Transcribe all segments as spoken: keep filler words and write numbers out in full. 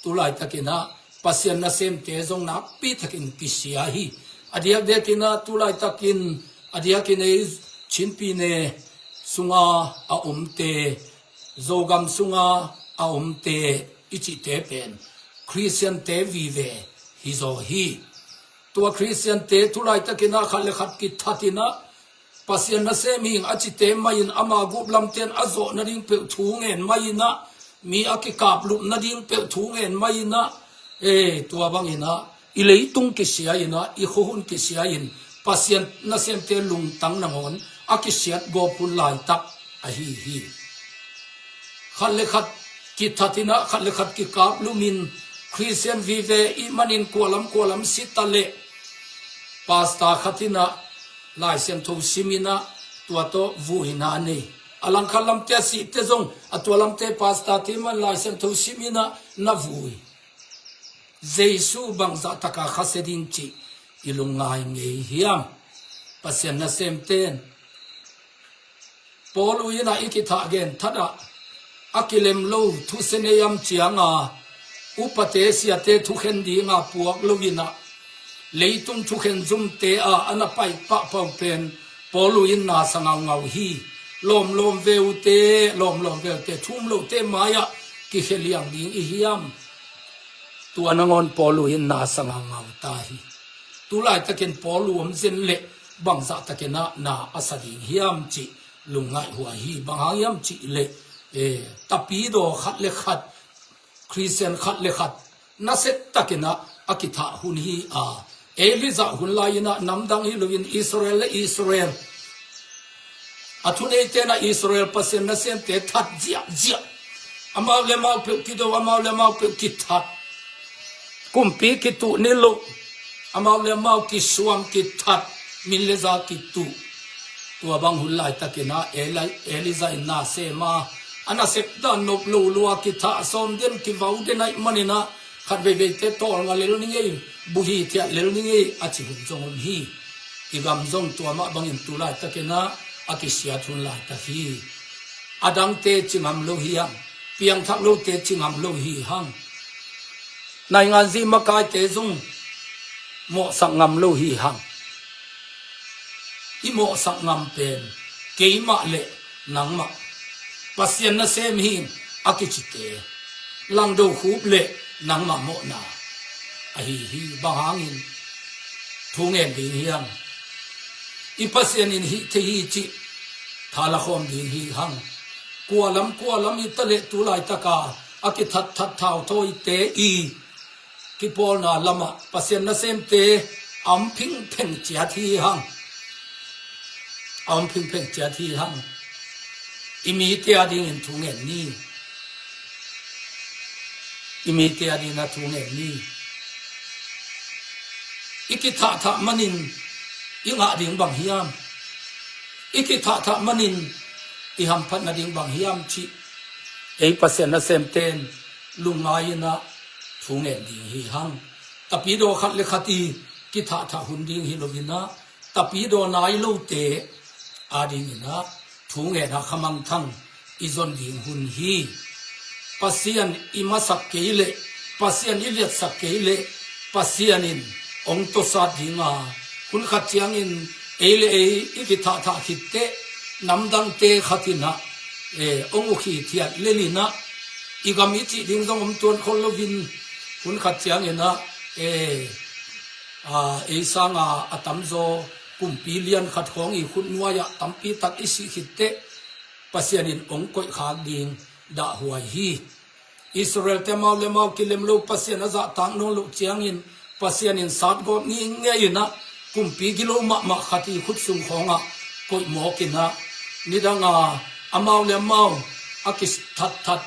tu laitakin ah Pasian nasemte zong nakpi takin kisia hi. A diakdiakin ah tu laitakin a diakin ei Chin Pyine sunga a omte, Zogam sunga a omte i cihte pen Khristiante vive hi zaw hi. Tua Khristiante tu laitakin ah khat le khat kithatin ah Pasian nasem hing a cite mah in ama gup lamten a zawh nading peuh thu ngen mah in ah, mi a kikaplup nading peuh thu ngen mah in ah, e, tua bangin ah i leitung kisia in ah, i khuahun kisia in Pasian nasemte lungtang nangawn a kisiat gawp hun laitak ahi hi. Khat le khat kithatin ah, khat le khat kikaplumin Khristian vive i manin kualam kualam si ta leh pasta khatin ah Lai Siangtho simin ah tua tawh vuina nei. A langkhat lamte a sihte zong a tua lamte pasta te man Lai Siangtho simin ah na vui. Jesu bangzah taka khasia ding cih i lungngai ngei hiam? Pasian nasemten Paul uh in ah i kithah gen that ah a kilem lo thusia nei am cianga upate siate thukhen dinga puak loin ah leitung thukhen zumte ah a na paih pahpah uh pen Paul uh in na sa ngaungau hi. Lawmlawm veute, lawmlawm veute, thum lote mai-ah kikhia liang ding i hiam? Tua nangawn Paul uh in na sa ngaungau ta hi. Tu laitakin Paul uh om zen leh bangzah takin ah na a sa ding hiam cih lungngaih huai hi. Bang hang hiam cih leh, eh, tapidaw khat le khat, Khristian khat le khat nasep takin ah a kithah hun hi a, Elijah hun lai-in ah namdang hi loin Israel le Israel a thuneite in ah Israel Pasian nasemte that ziahziah. Amau le amau peuh kido, amau le amau peuh kithat. Kumpi kituh ni loh, amau le amau kisuam kithat, min le za kituh. Tua bang hun laitakin ah Eli-, Elijah in na sem a, a nasep dan nop lo lua, kithah sawm den, kivau den ahih manin ah khat veiveite tawlnga lel ni ngei, buhi thiat lel ni ngei a ci hun zong om hi. I gam zong tua mah bangin tu laitakin ah a kisiat hun laitak hi. A dangte ci ngam lo hi hang, piangthak lote ci ngam lo hi hang. Nainganzi makaite zong mawhsak ngam lo hi hang. I mawhsak ngam pen keimah le nangmah, Pasian nasem hing a kicite, Langdo Khup le nangmah mawhna ahi hi. Bang hangin thu ngen ding hiam? I Pasian in hih thei hi cih thala khawm ding hi hang. Kualam kualam i ta leh tu laitaka a kithatthat thauthawite i kipawlna lamah Pasian nasemte a om phingpheng ciat hi hang. A om phingpheng ciat hi hang. I mite a dingin thu ngen ni. I mite a dingin a thu ngen ni. I kithahthah manin i ngah ding bang hiam? I kithahthah manin i hamphat nading bang hiam cih ei Pasian nasemten lungngai-in ah thu ngen ding hi hang. Tapidaw khat le khat i kithahthah hun ding hi loin ah, tapidaw nai lote a dingin ah thu ngen a khamangthang i zon ding hun hi. Pasian i masak kei leh, Pasian i liatsak kei leh Pasian in hong tawsat ding a, hun khat ciangin ei le ei i kithahthah khit teh namdangte khat in ah, eh, hong ukhi thiat lel in ah, i gam i cih ding zong om tuan khol loin, hun khat ciangin ah, eh, ah, ei sanga a tamzaw kumpi lian khat khawng i khut nuai-ah tampi tak i sih khit teh Pasian in hong koihkhak ding dahhuai hi. Israel-te amau le amau kilem lo, Pasian a zahtak nawn loh ciangin Pasian in satgawp ngingei in ah kumpi gilo mahmah khat i khut sung khawngah koih mawk in ah, nidanga amau le amau a kithatthat,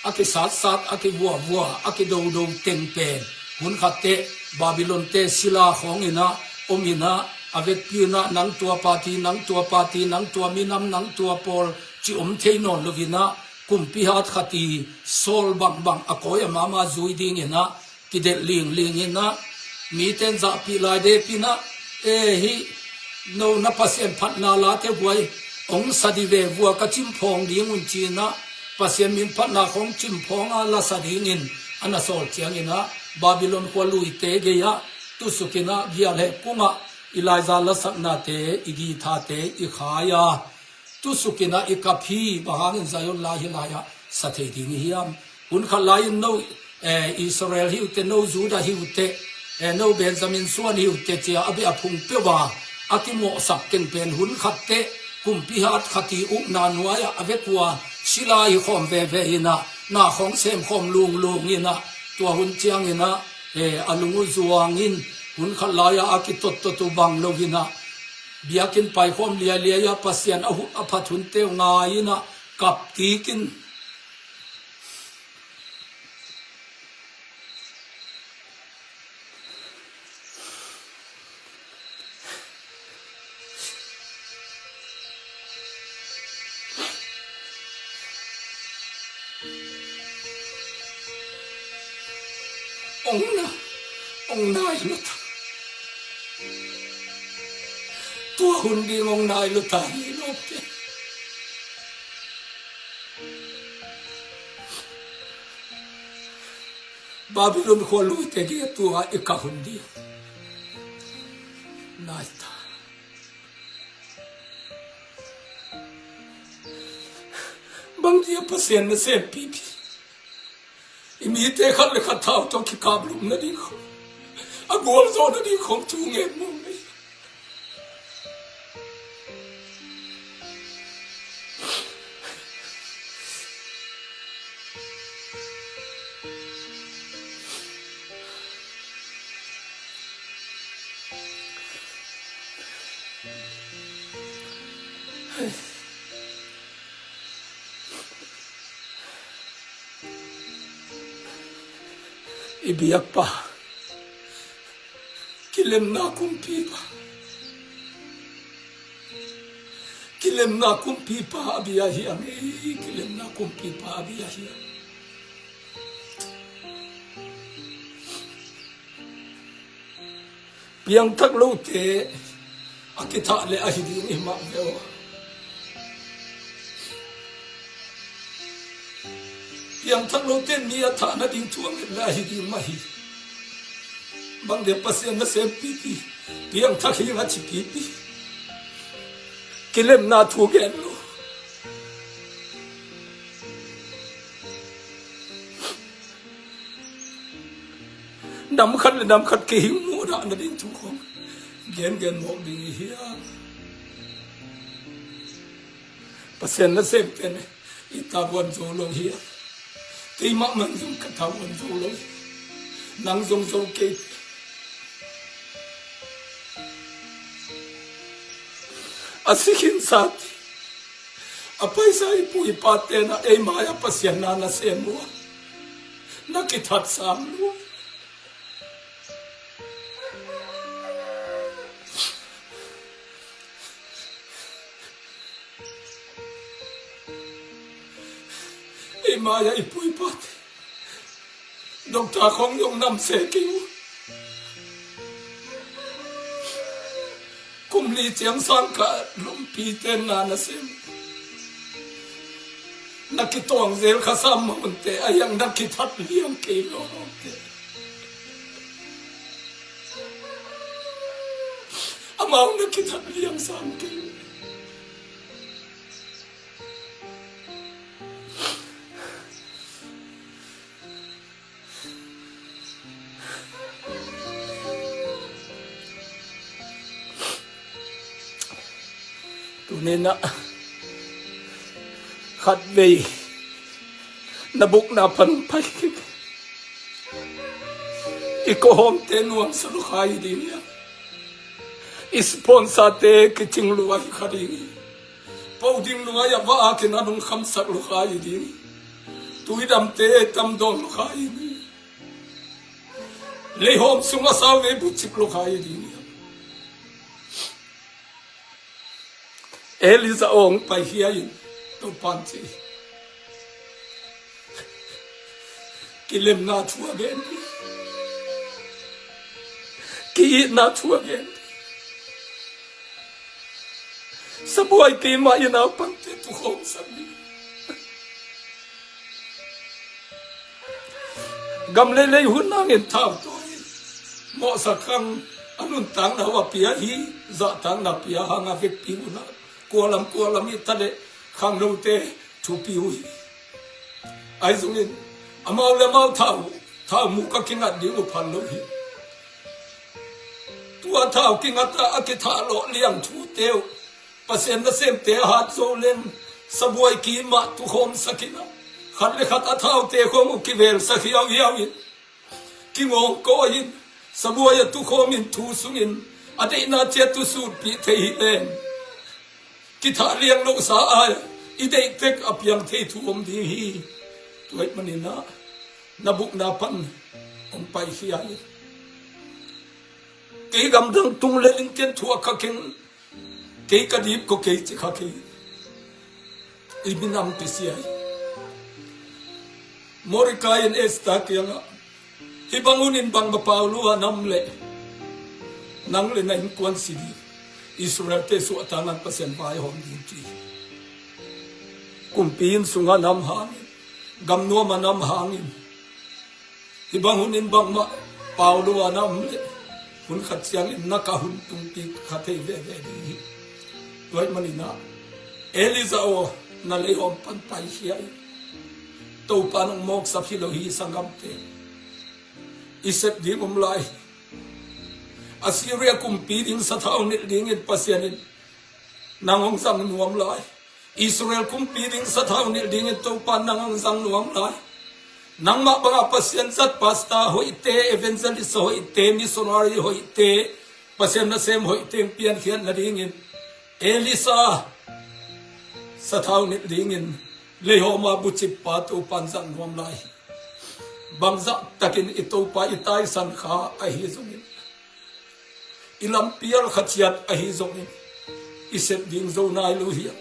a kisatsat, a kivuavua, a kidodo teng pen hun khat teh Babylon-te sila khawng in ah om in ah, a vekpi in ah nang tua party, nang tua party, nang tua minam, nang tua pawl ci om thei nawn loin ah, kumpi hat khat i sawl bangbang a kawi a mahmah zui dingin ah kidelh lingling in ah, miten zahpih lai dep in ah, eh, hih no na Pasian phatna late guai hong sa dih ve, vua ka cimphawng ding un ci in ah, Pasian min phatna khawng cimphawng a la sa dingin A na sawl ciangin ah Babylon khua luite gei-ah tusukin ah gialheh kungah i laiza lasaknate, i guitar-te i khai a, tusukin ah i kap hi. Bang hangin Zion lai hih lai-ah sa thei ding i hiam? Hun khat lai-in no, eh, Israel hi uh teh, no Judah hi uh teh, eh, no Benjamin suan hi uh teh ci-a a beh a phung peuh a a kimawhsak teng pen hun khat teh kumpi hat khat i ukna nuai-ah a vekua sila hi khawm veve in ah, na khawng sem khawm lunglung in ah, tua hun ciangin ah, eh, a lung uh zuangin hun khat lai-ah a kitottot uh bang lo in ah, biakinn paikhawm liailiai-a Pasian a hu-, a phat hunte uh ngai in ah kap kik in. Ong na, ong nai lo ta. Tua hun ding ong nai lo ta hi lo te. Babylon khua luite gei-ah tua i kah hun ding nai ta. Bang dia Pasian nasem pipi i mite khat le khat thau tawh kikaplum nading khong, a gualzawh nading khong thu ngen mawk na hi. I biakpa, kilemna kumpipa, kilemna kumpipa a bia hiam, ei, kilemna kumpipa a bia hiam. Piangthak lote a kithah le ahi ding hi mah ve aw. Piangthak lote mi a thah nading thu a nget le ahi ding mah hi. Bang dia Pasian nasem pipi piangthak hi nga ci pipi. Kilemna thu gen lo. Nam khat le nam khat kihing muh dah nading thu khong gengen mawk ding i hiam? Pasian nasem pen i tavuan zo lo hiam? Keimah man zong ka tavuan zo lo hi. Nang zong zo kei. A si khinsa te, a paisa i pu i pate na ei mai-ah Pasian na nasem uh a, na kithat sam lua. Ei mai-ah i pu i pate doctor khong zong nam se kei uh. Kum li ciang sang ka lompi ten na nasem. Na kitawng zel kha sam mah hun te, a hiang na kithat liang kei lo te. Amau na kithat liang sam kei. Tuni-in ah khatvei na bukna pan pai kik. I kawhawmte nuamsa lukha hi ding hi a, i sponsor-te kicing lua hi kha ding hi. Po ding lua hi a, va akin a lungkhamsak lukha hi ding hi. Tuidamte tamdawn lukha hi ding hi. Leihawm sungah sauvei bucip lukha hi ding hi. Elijah awng pai hiain Topan ci, kilemna thu a gen ding, ki-itna thu a gen ding. Sabuai keimah i naupangte tukhawmsak ding. Gam leilei hun nangin thau tawi in mawhsak khang a nuntakna uh a pia hi. Zahtakna pia hang a vekpi uh na kualam kualam i ta leh khangnote thupi uh hi. Ahi zongin amau le amau thau, thau muk a kingat ding uh phal lo hi. Tua thau kingat a, a kithah lawh liang thute uh Pasian nasemte a hat zo leng sabuai kimah tukhawm sakin a, khat le khat a thaute khawng uh kivelsak hiauhiau in, kingawngkawi in, sabuai a tukhawm in thu sungin a deihna ciat uh sutpih thei hi leng, kithah liang lohsa ai i deih tek a piang thei thu om ding hi. Tua ahih manin ah na bukna pan hong paikhia in. Kei gamdang tung le ling ken thuak kha keng, kei ka dip ko kei ci kha kei. I minam kisia hi. Mordecai in Esther kiangah, hih bang hunin bangmah pau lua nam leh nang le na innkuan si ding, Israelte suahtakna Pasian vaihawm ding ci hi. Kumpi inn sungah nam hangin, gamnuam a nam hangin, hih bang hunin bangmah pau lua nam leh hun khat ciangin na ka hun tungpi kha thei veve ding hi. Tua ahih manin ah Elijah aw, na leihawm pan paikhia in. Topa nong mawksak hi lo hi sanggamte. I sep ding om lai. Assyria kumpi ding sathau nilh dingin Pasian in nang hong zang nuam lai. Israel kumpi ding sathau nilh dingin Topa nang hong zang nuam lai. Nangmah banga Pasian zat pastor hoihte, evangelist hoihte, missionary hoihte, Pasian nasem hoihte hong piankhiat nadingin Elisha sathau nilh dingin leihawma bucippa Topa in zang nuam lai. Bangzah takin i Topa i taisan kha ahi zongin, i lampial kha ciat ahi zongin, i sep ding zo nai lo hiam?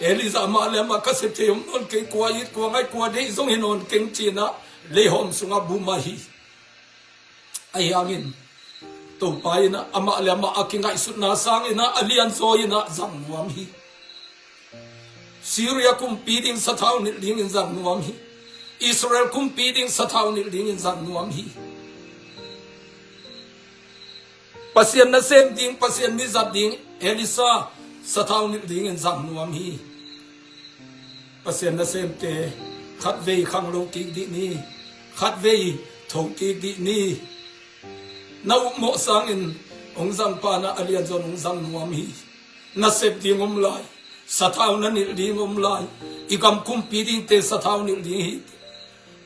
Elijah amah le amah ka sep thei om nawn kei, kua it kua ngai kua deih zong hi nawn keng ci-in ah leihawm sungah bum ahi. Ahi hangin Topa in ah amah le amah a kingaihsutna sangin ah a lianzaw in ah zang nuam hi. Syria kumpi ding sathau nilh dingin zang nuam hi. Israel kumpi ding sathau nilh dingin zang nuam hi. Pasian nasem ding, Pasian mizat ding Elisha sathau nilh dingin zang nuam hi. Pasian nasemte, khatvei khanglo kik dih ni, khatvei tho kik dih ni. Na upmawh sangin hong zangpa in ah a lianzaw in hong zang nuam hi. Na sep ding om lai, sathau na nilh ding om lai. I gam kumpi dingte sathau nilh ding hi.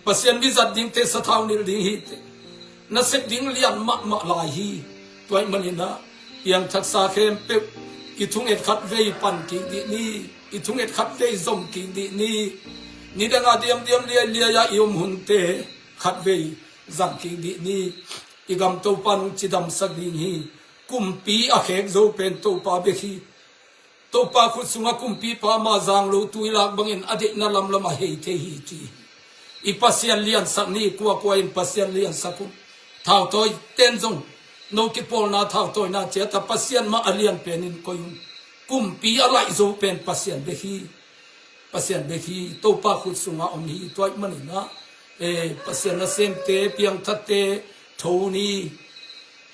Pasian mizat dingte sathau nilh ding hi teh. Na sep ding lian mahmah lai hi. Tua ahih manin ah piangthaksa khempeuh i thunget khatvei pan kik dih ni. I thunget khatvei zom kik dih ni. Nidanga diamdiam liailiai-a i om hunte khatvei zang kik dih ni. I gam Topa in hong cidamsak ding hi. Kumpi a khek zo pen Topa bek hi. Topa khut sungah kumpipa ama zang lo tuilak bangin a deihna lamlam a hei thei hi ci hi. I Pasian liansak ni, kuakua in Pasian liansak un. Thautawi ten zong no kipawlna thautawina ciat a Pasian mah a lian penin koih un. Kumpi a laih zo pen Pasian bek hi. Pasian bek hi, Topa khut sungah om hi. Tua ahih manin ah, eh, Pasian nasemte, piangthakte, tho ni.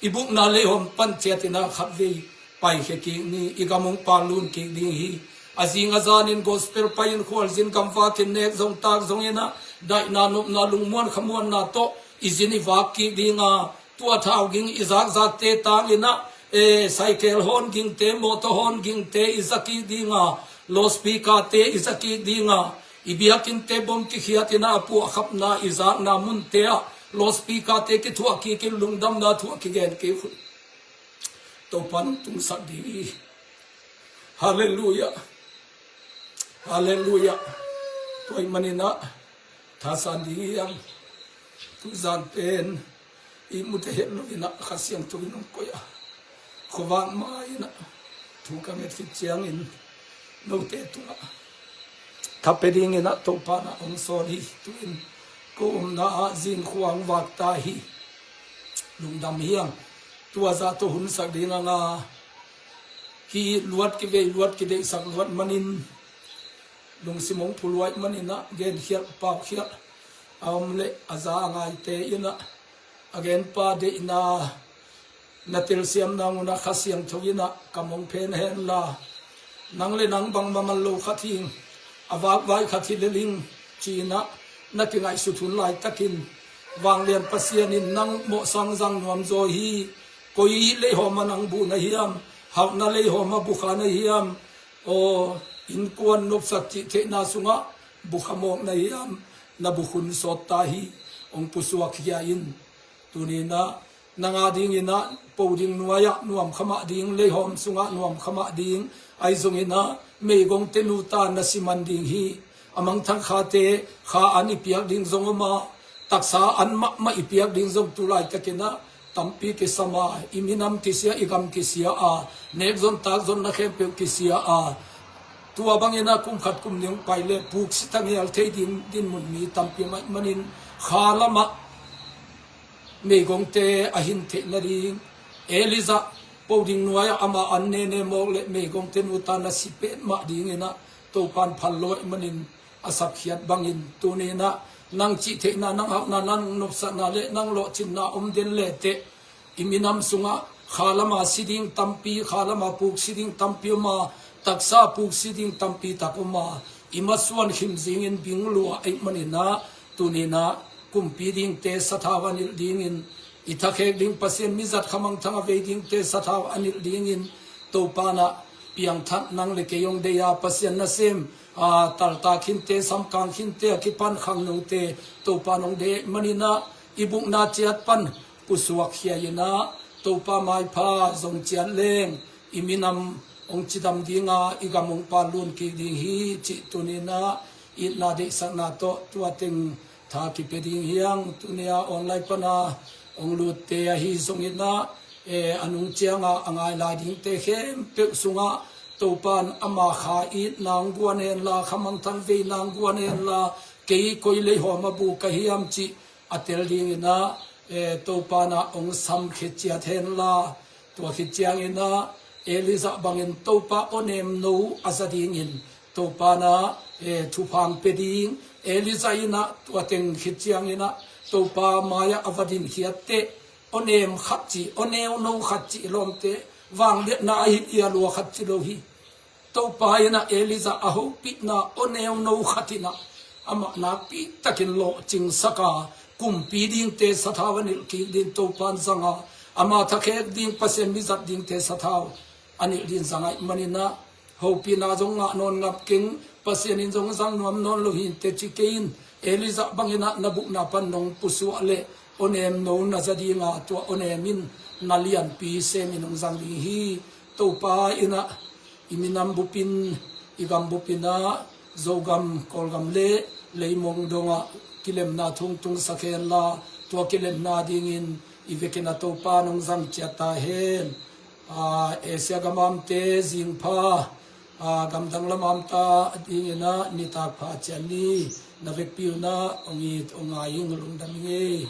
I bukna leihawm pan ciatin ah khatvei paikhia kik ni. I gam hong paklun kik ding hi. A zing a zanin gospel pai-in khualzin gamvakin nek zong tak zongin ah daihna nopna lungmuan khamuanna tawh i zin i vak kik ding a, tua thau ging i zakzakte tangin ah, eh, cycle hawn gingte, motor hawn gingte i za kik ding a, loudspeaker-te i za kik ding a, i biakinnte bom kikhiatin ah a puahkhapna i zakna munte ah loudspeaker-te kithuah kikin lungdamna thu a kigen kik uh. Topa in hong tungsak ding hi. Halleluiah. Halleluiah. Tua ahih manin ah thasan ding hi hang. Tuzan pen ihmu thei het loin ah Kha Siangtho in hong koih a, khuavak mai-in ah thu ka nget khit ciangin note tungah tha pia dingin ah Topa in ah hong sawl hi. Tu-in ko omna ah zin khua hong vak ta hi. Lungdam hi hang. Tua zah tawh hunsak ding hang a, kiluat kivei luat kideihsak luat manin lungsim hong phulhuai maninah genkhialh paukhialh a om le a za a ngaite inah a genpa deihna na telsiamna ngunah Kha Siangtho inah kam hong phen henla, nang le nang bangmah man lo khat hing, a vakvai khat hi leling cinah na kingaihsut hun laitakin Vanglian Pasian in nang mawhsang zang nuamzaw hi. Koi leihawma nang bu na hiam? Hauhna leihawma bukha na hiam? Aw, innkuan nopsak cih theihna sungah bukha mawk na hiam? Na bukhun sawt ta hi. Hong pusuak khia in. Tuninah nang a dinginah po ding nuai-ah nuam khamah ding, leihawm sungah nuam khamah ding, ahi zonginah meigongte nuta na siman ding hi. A mangthang khate kha an i piak ding zong om a, taksa an mahmah i piak ding zong tu laitakinah tampi kisam a, i minam kisia, i gam kisia a, nekzon takzonna khempeuh kisia a, tua banginah kum khat kum nih hong pai le puksi tangel thei ding dinmun mi tampi maih manin kha lamah meigongte a hin theih nading, Elijah po ding nuai-ah ama an nene mawk le meigongte nuta na si petmah dinginah Topan phal lo ahih manin a sapkhiat bangin tuninah nang cih theihna, nang hauhna, nang nopsakna le nang lawhcinna om den leteh i minam sungah kha lama si ding tampi, kha lama puksi ding tampi om a, taksa puksi ding tampi tak om a, i masuan khim zingin bing lua ahih maninah tuninah kumpi dingte sathau a nilh dingin, i thakhek ding Pasian mizat khamangthang a vei dingte sathau a nilh dingin Topanah piangthak nang le kei hong dei a, Pasian nasem a, talta khinte, samkang khinte a kipan khangnote Topan hong dei maninah i bukna ciat pan pusuak khia inah Topa maipha zong ciat leng i minam hong cidam dinga, i gam hong pallun kik ding hi cih tuninah itna deihsakna tawh tua teng tha kipia ding hiang. Tunia online pana hong lutte ahi zonginah, eh, a nung cianga a ngai lai dingte khempeuh sungah Topan ama kha itna hong guan henla, khamangthang veina hong guan henla, kei koi leihawma bu ka hiam cih a tel dinginah, eh, Topanah hong samkhia ciat henla, tua khit cianginah Elijah bangin Topa awnemno a za dingin Topanah, eh, thupha hong pia ding. Elijah inah tua teng khit cianginah Topa mai-ah a va dinkhiatteh awnem khat cih, awneuno khat cih lawmte vangliatna a hi, a lua khat ci lo hi. Topa inah Elijah a hopihna awneuno khat inah amah nakpitakin lawhcingsak a, kumpi dingte sathau a nilh kik ding Topan zanga, ama thakhek ding Pasian mizat dingte sathau a nilh ding zanga ahih maninah hopihna zong ngah nawn ngap keng, Pasian in zong zang nuam nawn lo hinte ci kei in. Elijah banginah na bukna pan nong pusuah le awnemno na za dinga, tua awnem in na lianpi semin hong zang ding hi. Topa inah i minam bupin, i gam bupinah Zogam, Kawlgam le leimong dongah kilemna thung tungsak henla, tua kilemna dingin i vekin a Topa nong zang ciat ta hen. Aa, Asia gam a omte zingpha, aa, gamdang lam a omte dinginah nitak pha ciat ni. Na vekpi unah hong it hong ngai ing, lungdam ing ei.